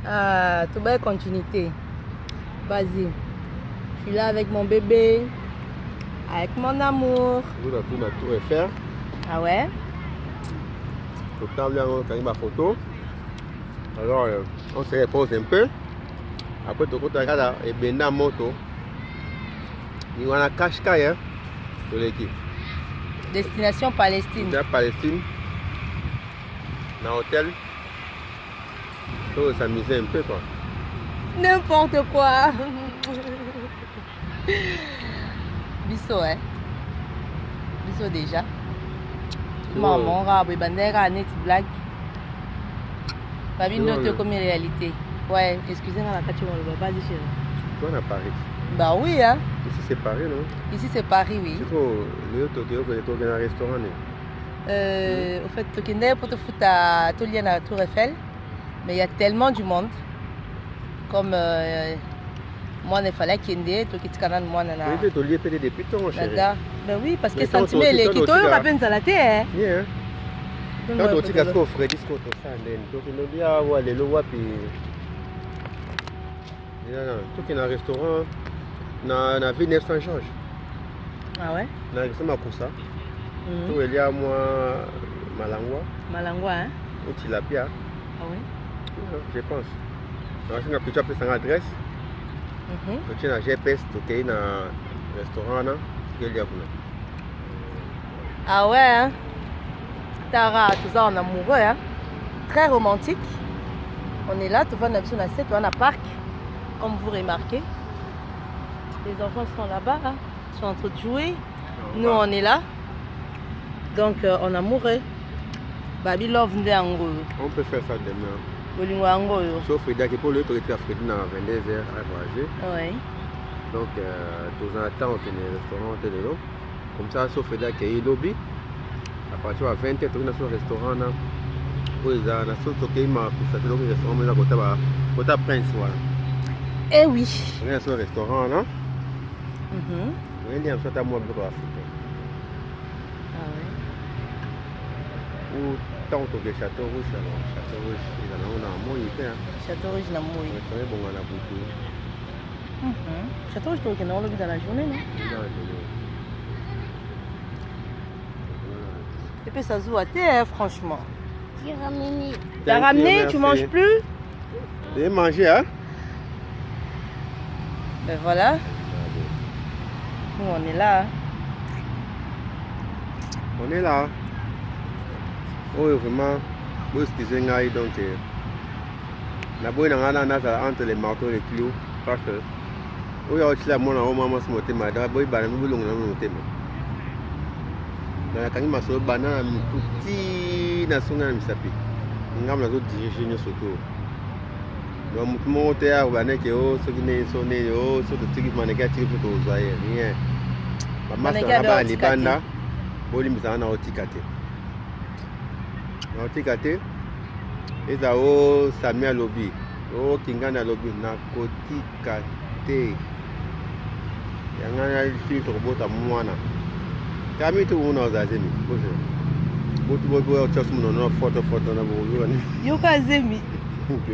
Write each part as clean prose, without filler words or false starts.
Ah, tobaye continuité. Vas-y. Je suis là avec mon bébé, avec mon amour. Nous avons tout na Tour Eiffel. Ah ouais? Totali yango, tokangi bafoto. Alors on se repose un peu. Après tokota kaka ebenda moto. Ni wana Qashqai, hein. Toleki. Destination Palestine. Ya Palestine. Na hôtel. Faut s'amuser un peu quoi. N'importe quoi. Biso, hein. Biso déjà. Maman, rabo, ebandeka neti blague. Babi ndoto comme réalité. Ouais, excusez-moi la kati maloba, vas-y chérie. Toi na Paris. Bah oui, hein. Ici c'est Paris, non? Ici c'est Paris, oui. Il faut le Tokyo, que un restaurant. Au fait, tokende po tofuta tolia na Tour Eiffel, mais il y a tellement du monde. Comme mwana efale akende, tokitika nanu mwana na Oui, tolie peut depuis temps, chérie. gare. Ben oui, parce que Mais tant sentiment totika, eleki, totika. toyoka mpe nzala te, eh. Yeah. Quand totika sikoyo Freddy sikoyo tosala ndeni tokende olia awa lelo wapi? Tokende na restaurant na ville 900 Georges. Ah ouais? Na restaurant Makusa. Toelia mwa malangwa. Malangwa, hein? Ou tilapia. Ah ouais? Je pense. Nasinga plutôt apesanga adresse. Totie na GPS, tokei na restaurant wana, tokelia kuna. Ah ouais, hein? Tara, toza en amoureux, hein? Très romantique. On est là, tout va na set, on a parc, comme vous remarquez. Les enfants sont là-bas, hein? Ils sont en train de jouer. Nous, on est là. Donc, on amoureux. Baby love nde yango. On peut faire ça demain. Bolingo yango oyo. So Freddy aki mpo loyo toketika Freddy na 22 heures a voyager. Ouais. Donc toza na temps okende restaurant te lelo. Comme ça so Freddy akei lobi à partir ya 20 heures toki na so restaurant na oyo eza na so tokei Makusa te, toki restaurant eza kota ba kota Prince wana. Eh oui. Toki na so restaurant wana. Toyendi ya biso ata mwa biloko ya africain. Ah ouais. Ou ntango toke Château Rouge, alors Château Rouge eza nango na moi te, hein. Château Rouge na moi. Restaurant ebonga na butu. Château Rouge tokende yango lobi dans la journée, non? Eza na journée. Et puis ça se voit, hein, franchement. J'ai ramené. T'as Thank ramené, you, tu merci. manges plus? J'ai mangé, hein? Ben voilà, nous on est là, hein. On est là. Oyo vraiment, bo excuse ngai donc naboyi na ngai na nazala entre les marteaux et les clous parce que oyo aotila mwana oyo mwa mwasi motema da boyi bana bolongo na motema. Donc nakangi masolo banda na motu ti na songa na misapi, ngambo nazodirige nyonso to. Donc motu moko te akoba neke o soki nini so nini o so totiki maneke atiki mpo tozwa ye rien. Bamasa Maneke nanga abe bana otika te. libanda bolimbisanga na otika te, na otika te. Eza o Sami alobi o Kingani alobi nakotika te. Yanga na fili tokobota mwana tami tokomona ozala zemi botu monono foto foto na bokoyoka. Yoka zemi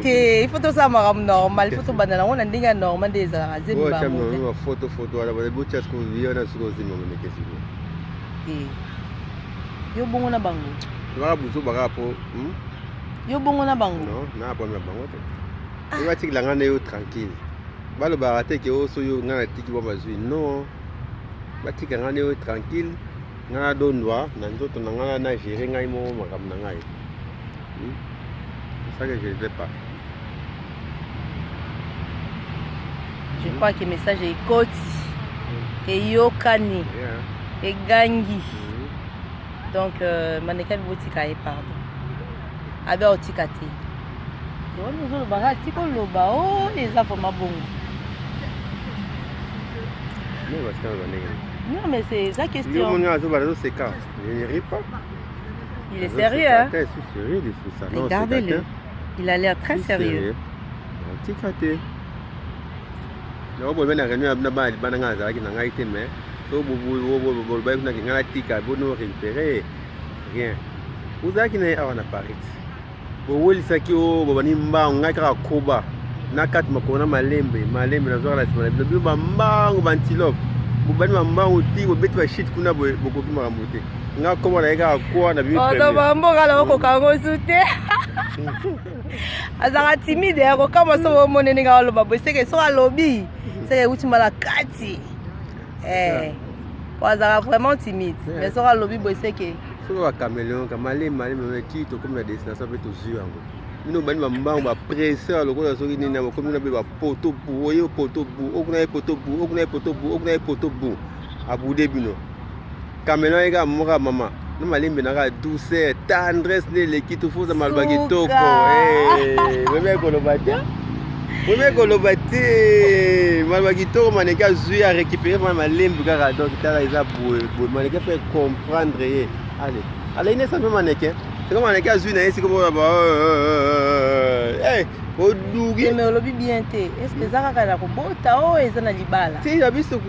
te, il faut tosala makambo normal, il faut tobanda nango na ndenge ya normal nde ezalaka zemi botya bango te. monono foto foto wana botya sikoyo wana sikoyo ozemi moneke sikoyo. Te. Yo bongo na bango. Baka buzo baka po. Yo bongo na bango. Non, na problème na bango te. Oyo batikela ngai na yo tranquille, balobaka te ke o so yo ngai natiki bo bazwi. Non, batika ngai na yo tranquille, ngai nadondwa na nzoto na ngai na gérer ngai moko makambo na ngai. C'est ça que je ne veux pas. Je crois que message ekoti, eyokani, egangi. Donc maneka botika ye pardon, abe otika te. Wana ozolobaka atika oloba o eza vraiment bongo. Mais batika na bandenge. Non, mais c'est eza Yo question. moni azobala azoseka, je ne ris pas. Il est sérieux, hein? Je suis sérieux de ça. Non, Regardez-le, il a l'air très je suis sérieux. Tika te. Yango boye na réunion na bana libanda ngai nazalaki na ngai te, mais so bolobaki kuna ke ngai natika bono récupérer rien. Ozalaki na ye awa na Paris. Bowelisaki o bobandi mbangu, ngai kaka koba na kati makolo na malembe malembe, nazwaka na nsima na bino, bino bambangu bantilope, bobandi bambangu ti bobeti bashite kuna boye, bokoki makambo te. Nga koba na ye kaka kwa na bimi premier. Bamboka na okoka yango su te. Azalaka timide ya kokamwa soki omoni ndenge aloba boye, seke soki alobi seke euti mbala kati. Eh, po azalaka vraiment timide, mais soki alobi boye seke soki ba caméléon ka malemi malemi ti tokomi na destination mpe tozwi yango. Bino bani bambangu bapresseur lokola soki nini, bokomi kuna mpe bapoto bu oye poto bu okuna ye poto bu okuna ye poto bu okuna ye poto bu abude bino. Caméléon ye kaka moko ya mama na malembe na kaka douceur tendresse nde eleki tofoza maloba kitoko. Vraimen koloba te, vraimen koloba te, maloba kitoko maneke azwi arécupéré mana malembe kaka. Donc tala eza boye boye, maneke fait comprendre ye. Allez allez, inesa mpe maneke siko maneke azwi na ye siko ba odugi. Mais olobi bien te, est ce que eza kaka na kobota oyo eza na libala? Ti na biso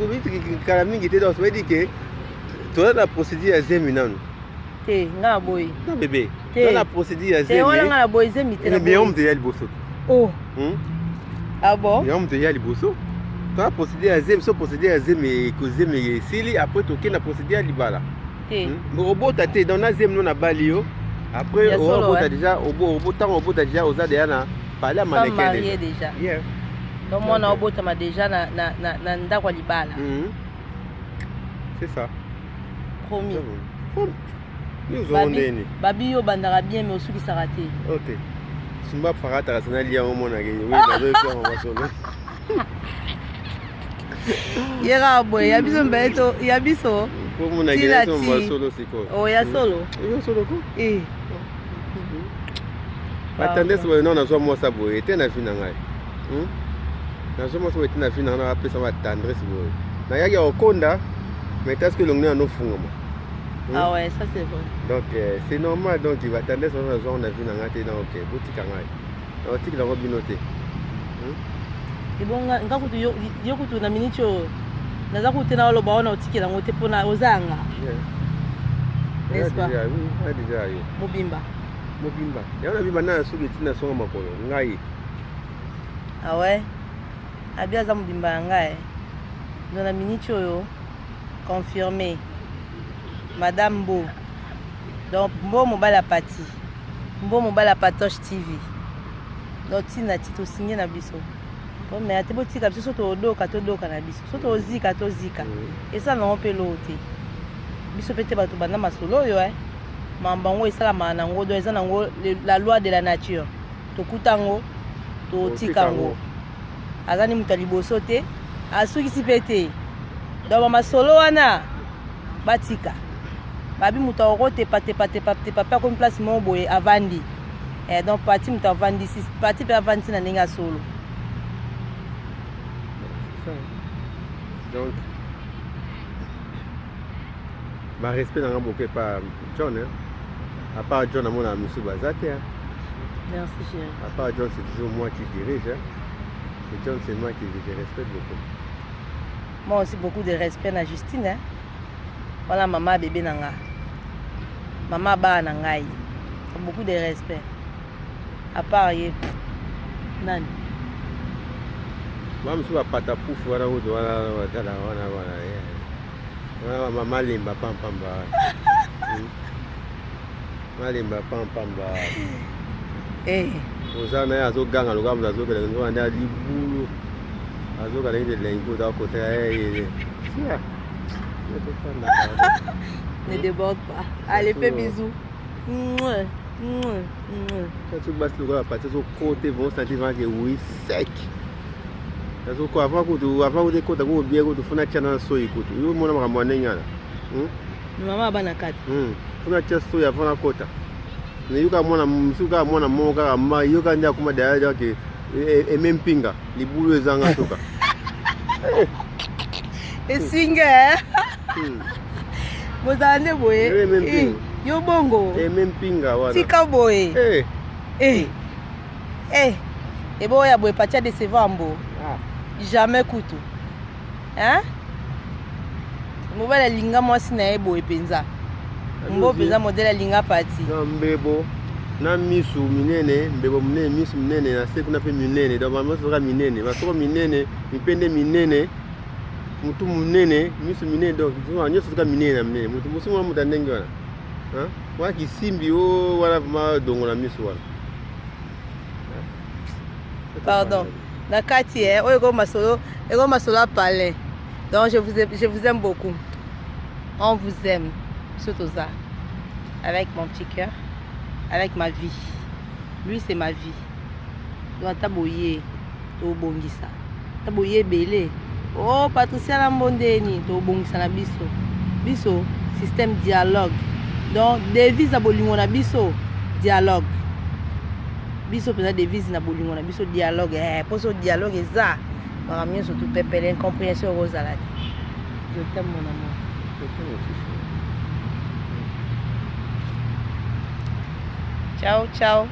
kala mingi te, donc ça veut dire que toza na procédure ya zemi nanu. Te, nga na boyi. Non bébé, toza na procédure ya zemi. Te, wana nga na boyi zemi te. Mais yo moto ya liboso. Oh. Ah bon? Yo moto ya liboso. Toza na procédure ya zemi, so procédure ya zemi kozemi esili, après tokende na procédure ya libala. Te. Obota te, donc na zemi no nabali yo. Après obota déjà, ntango obota déjà oza déjà na palais ya mannequin déjà. Yeah. Donc mwana obotama déjà na, na, na, na ndako ya libala. C'est ça. Promis. Babi, babi yo obandaka bien mais osukisaka te. Ok. Sumba farataka sana lia omonaka oui nazoyoka masolo. Ye kaka boye ya biso mibale to ya biso. Tina ti. Solo sikoyo. Oh ya solo. Ya solo ko? Eh. Batendresse boye non, nazwa mwasa boye te na vie na ngai. Nazwa mwasa boye te na vie na ngai, napesa batendresse boye. Nayaki ya kokonda mais taske elongi na nofungama. Ah ouais, ça c'est vrai. Donc c'est normal, donc batendresse wana nazwa na vie na ngai te, donc botika ngai. Nakotikela yango bino te. Ebonga nga kutu yo kutu na minute oyo naza kutu te na oloba wana otikela yango te mpona ozanga. N'est-ce pas? Oui, déjà yo. Mobimba. Mobimba. Yango na bimba na soki etina songa makolo ngai. Ah ouais. Abi aza mobimba ya ngai. Donc na minute oyo confirmé. Madame Mbo. Donc Mbo mobali ya Pati. Mbo mobali ya Patoche TV. Donc tina ti tosinye na biso. Po mais ate botika biso so todoka todoka na biso. So tozika tozika. Esala nango mpe loo te. Biso mpe te bato banda masolo oyo eh. Mambo yango esalamaka nango, donc eza nango la loi de la nature. Tokuta yango, totika yango. Aza ni moto ya liboso te, asukisi mpe te. Donc ba masolo wana batika. Babi moto akotepatepatepatepa mpe akomi place moko boye avandi. Eh, donc Pati moto avandisi, Pati mpe avandisi na ndenge ya solo. Donc ba respect nanga beaucoup epa John, hein. À part John amona mosusu baza te. Merci chérie. À part John, c'est toujours moi qui dirige, hein. C'est John, c'est moi qui je respecte beaucoup. Moi aussi beaucoup de respect na Justine, hein. Voilà maman bébé nanga. Maman ba na ngai. Beaucoup de respect. À part ye nani? Ba mosusu bapata pufu wana kutu wana batala wana wana wana malemba pampamba malemba pampamba. Eh. Oza na ye azoganga lokola moto azokela nzoka nde libulu azokala nde elengi oza kotela ye. Ne déborde pas. Allez, fais bisous. Mouah, mouah, mouah. Quand tu basi lokola bapati azokote vont sentir vraiment que oui sec azoko avant kutu avant kutu ekota kutu bien kutu funa tia na soyi kutu yo mona makambo ya ndenge wana. Mama bana kati. Funa tia soyi avant nakota nayoka mwana mosusu kaka mwana moko kaka ma yoka nde akoma daya ke eme mpinga libulu ezanga suka. Esinga bozala nde boye yo bongo eme mpinga wana tika boye eboya boye Pati adecevoir mbo jamais kutu hein mobali alinga mwasi na ye boye mpenza mbo mpenza modele alinga Pati mbebo. Na misu minene, mbebo minene, misu minene, na se kuna mpe minene. Donc bango nyonso kaka minene, masoko minene, mipende minene, mutu munene, misu minene, donc nyonso kaka minene na minene. Mutu mosusu wana moto ya ndenge wana, wana kisimbi o wana vraiment dongo na misu wana. Pardon, na kati eh, oyo ekoma masolo, ekoma masolo ya palais. Donc je vous aime beaucoup, on vous aime. Biso toza avec mon petit cœur, avec ma vie. Lui, c'est ma vie. Donc ata boye, tobongisa, ata boye ebele. Oh, Patricia na mbondeni, tobongisa na biso. Biso système dialogue. Donc devise ya bolingo na biso, dialogue. Biso mpenza, devise na bolingo na biso, dialogue. Eh, mposo dialogue eza makambo nyonso tu pepele, incompréhension ekozala te. Je t'aime, mon amour. Je t'aime aussi, chérie. Ciao, ciao.